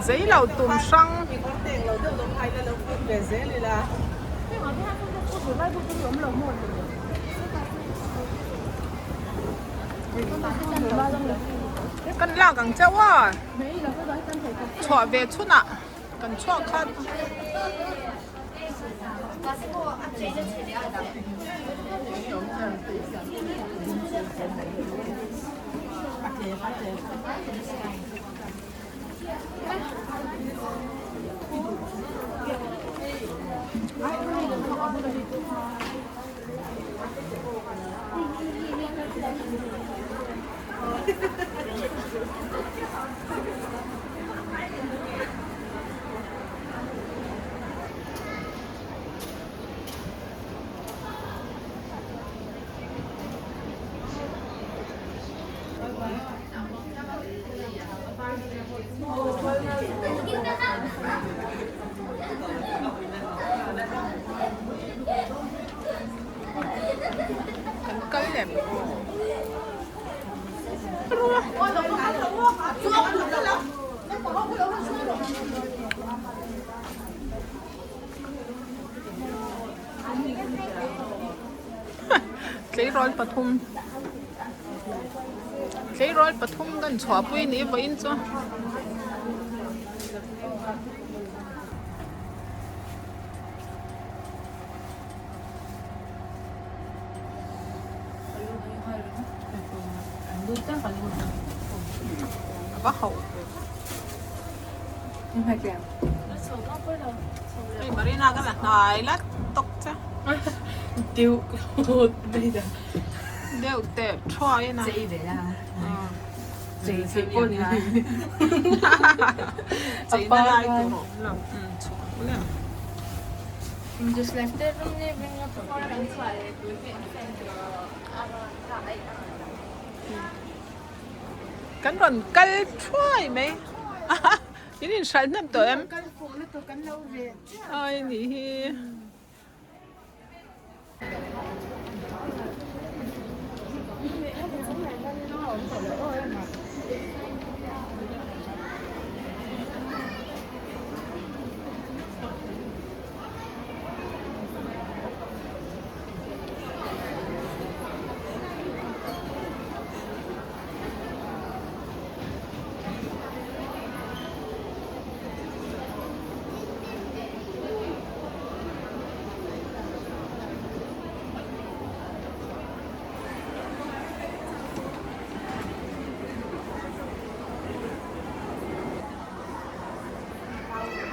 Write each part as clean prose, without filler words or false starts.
Zei lo tum hrang. Kan lak ang chauh a, chhuah ve chhunah kan chhuak khan. Kan kal lem. Tleirawl pathum Tleirawl pathum kan chhuahpui ni vawiin chu. A va hauh. Hei Marina ka la hnai la tawk che. Deuh Deuh teh thuai a na. Chei ve la. Chei chei pawh ni. Chei na lai tur a awm lo. Chhuk ang le. Kan rawn kal thuai mai. In inhralh hnem tawh em? Ai nih hi.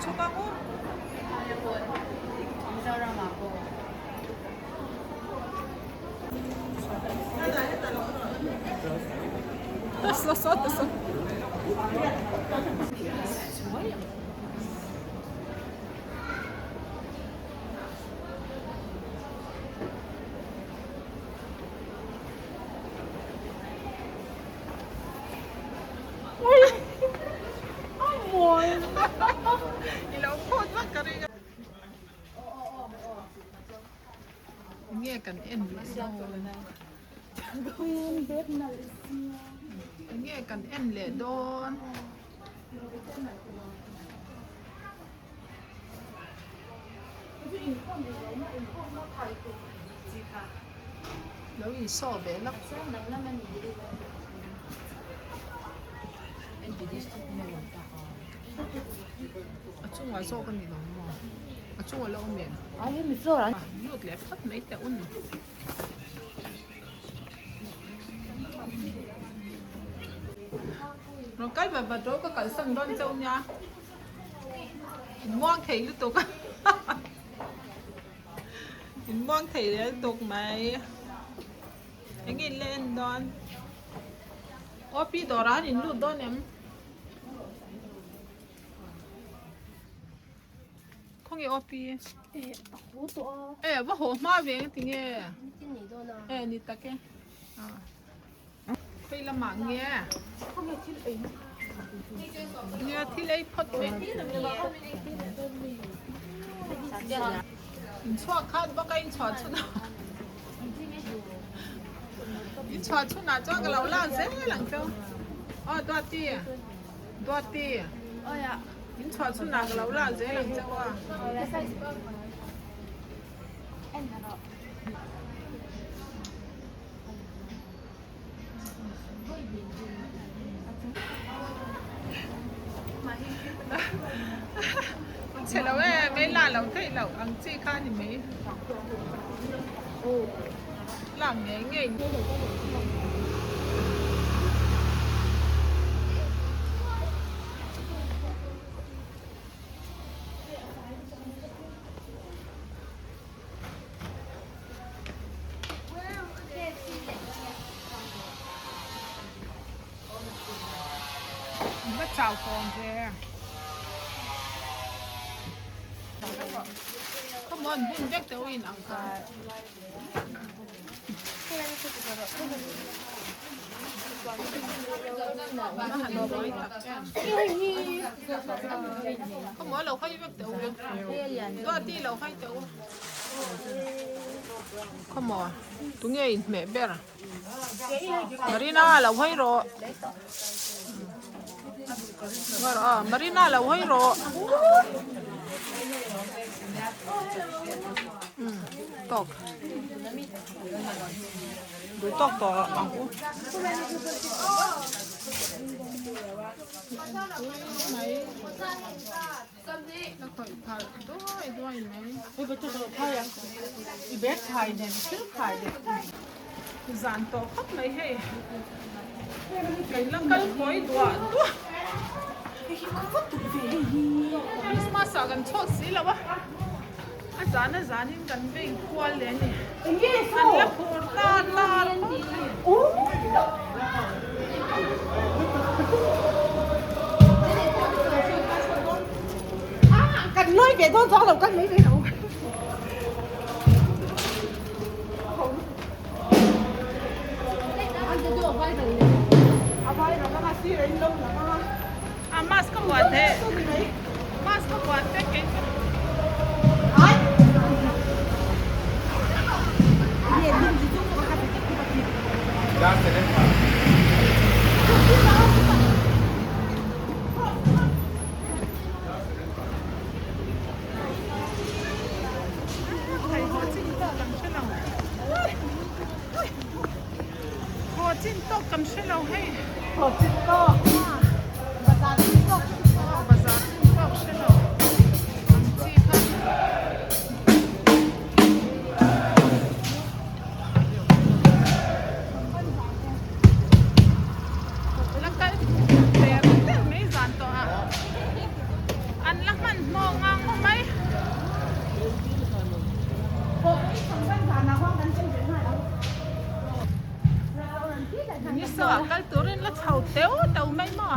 Chhuk ang u. I lo phut vak ka ring a. Nge kan en leh dawn? Nge kan en leh dawn? Lo insawh ve lawk. A chungah zawk a ni lo maw? A chungah la awm em? Lut leh phawt mai teh un. Rawn kal vat vat rawh ka kalsan dawn chauh nia. In muang thei lutuk a. In muang thei leh lutuk mai. Eng nge in la en dawn? Aw pi dawrah an in lut dawn em? Khawnge aw pi? Eh, a haw tawh a. Eh, va haw hma ve ang tinge? Tin nei dawn a. Eh, ni tak e. Ah. Khawi lamah nge? Khawnge thil ei na? Nia, thil ei phawt mai. Inchhuak khat bawk a, inchhuah chhunah. Inchhuah chhunah chuan ka lo la zel ang cheu. Aw, Duati. Duati. Aw ya. In chhuah chhunah ka lo lak zel ang che u a. Chhe lo e, mei la lo theih loh ang chi kha a ni mai. Lak ngei ngei. Va chau tawng ve. Come on, bun vek teh u in ang kha. Va han buai tak em. Come on, lo hawi vek teh u. Duati lo hawi teh u. Come on, tunge inhmeh ber? Marina lo hawi rawh. Marina lo hawi rawh. Tawk. Duh tawk tawh ang u. La khawih phalh duai duai mai. Zan tawh khawp mai hei. Kan la kal kawi duah duah. Christmas ah kan chhuak si lo a. A zan a zan in kan vei kual leh a ni. An la phur tar tar khawp Kan lawi ve dawn chuang lo kan mai ve lo. A mask ka buat te mask ka buat te kei chu. Haw chin tawk kan hre lo. Haw chin tawk kan hre lo hei. Haw chin tawk. Bazar chin tawk. Bazar chin tawk hre lo. Ang chi kha. La kal ter ter mai zan tawh a. An la hmanhmawh ngang mai. Ni saw ah kal turin la chho teu teu mai maw?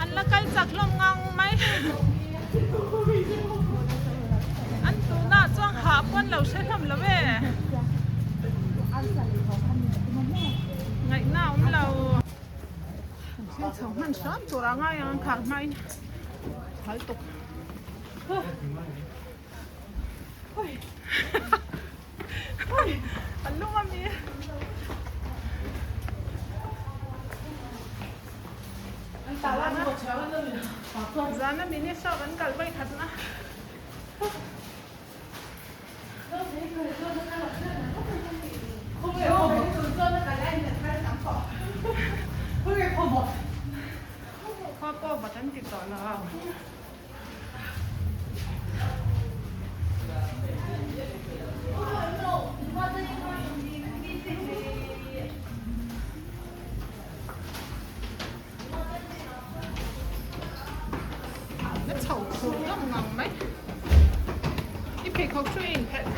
An la kal chak hlawm ngang mai. An tunah chuan hah pawn lo hre hlawm lo e. Ngaihna a awm lo. Kan thil chho hman hram tur a ngai ang an khar hmain phal tuk. An lung a mi. Zana mini shop an kal vawi khat na. Khua pawh vat an ti tawh lo. Na chho khur hlawm ngang mai. I pheikhawk chu i inphelh.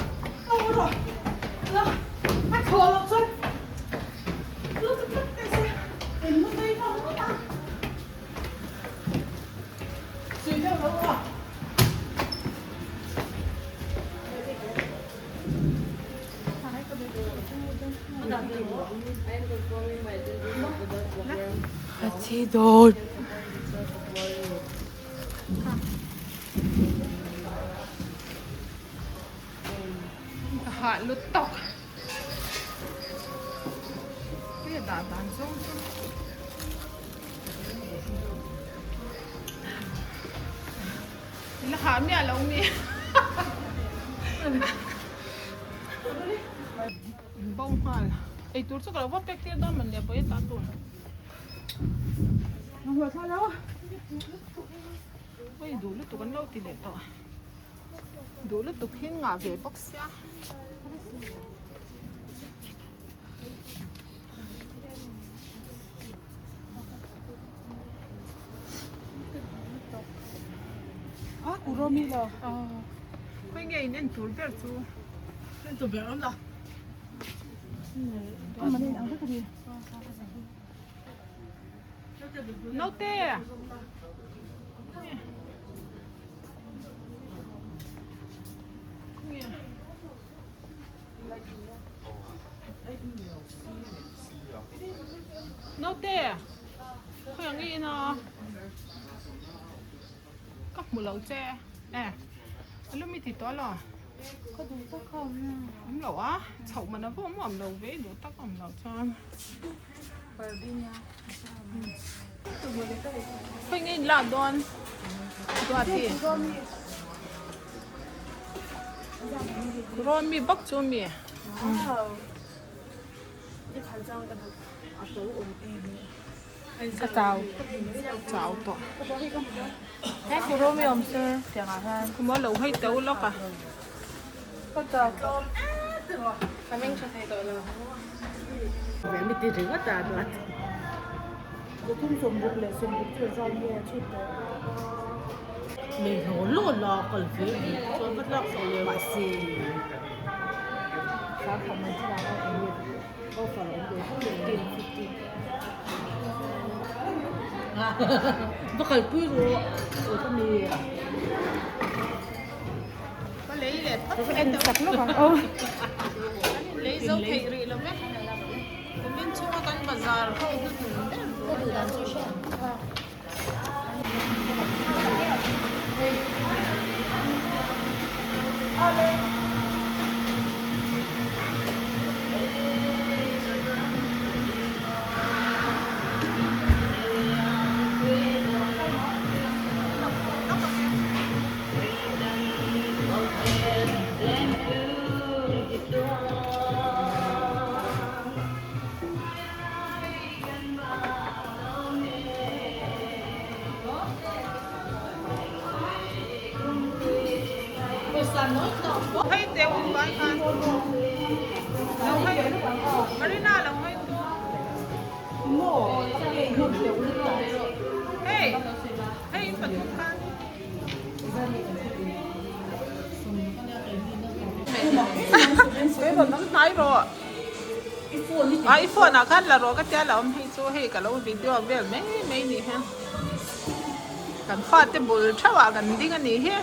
A thi dawn. Ka hah lut tawk. He dah dan zawng chu. La hah miah lo mi. Bo nghal. Eitur chu ka lo va pek tir dawn man le pawh i ta tur. Oi duh lutuk an lo ti leh tawh. Duh lutuk hi ngah ve bawk sia. Khawi nge in en tur ber chu? En tur ber awm lo. Naute! Naute khawi ang in a ka hmu lo che e a lumi ti tawh lo ka duh tak a awm lo a chhoh man a va awm awm lo ve duh tak awm lo chuan khawi nge in lak dawn duati. Rawn mi bawk chu mi. Ka chau. Chau tawh. He ku rawmi awm sir tiang ah hian. Kuma lo hei teu lawk a. Ka chau tawh. Ka meng tha thei tawh lo. Mi ti ringawt a duat. 360 chu zan nge chhut tawh. Nei hlaw hlaw la kal ve ve chuan va tlak sak leh mahse Sangkhat man chu lah eng nge offer a awm ve fo le 15 50 va kalpui rawh aw ka mi Ka lei leh phawt Ka en sak lawk ang aw. Lei zo theih rih lo ve. Kumin chhunga kan bazar ho hnuhnun ber tur a ni. Hei teh u vai khan lo hei Marina lo hei tu hei hei in pathum khan. Hnai rawh a i phone ah khan la rawh ka tia la awm hei chu hei ka lo video vel mai mai ni hian kan fate bul theuh ah kan ding a nih hi.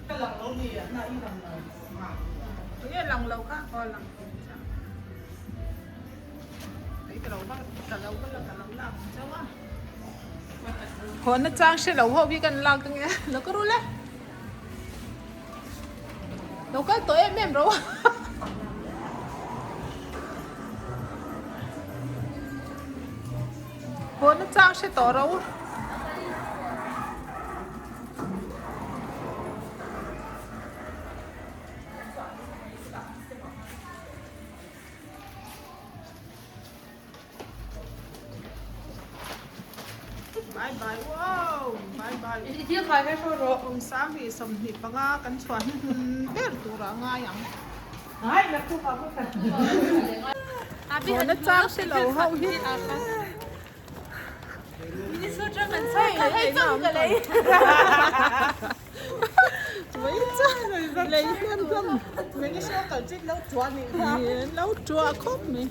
Ka lang lo mi a na i lang lo enge lang lo kha aw lang kei ka lo va ka lo va ka lo lak chauh a hawn na chang hre lo ho hi kan lak ang e lo ka rul e lo kal tawh em em ro hawn na chang hre tawh ro. Bye bye wow bye bye Thil khai kha hraw rawh. Kum 25 kan chhuah hnuhnun ber turah a ngai ang. Hawn a chang hre lo ho hi. Lo ṭuah khawp mai.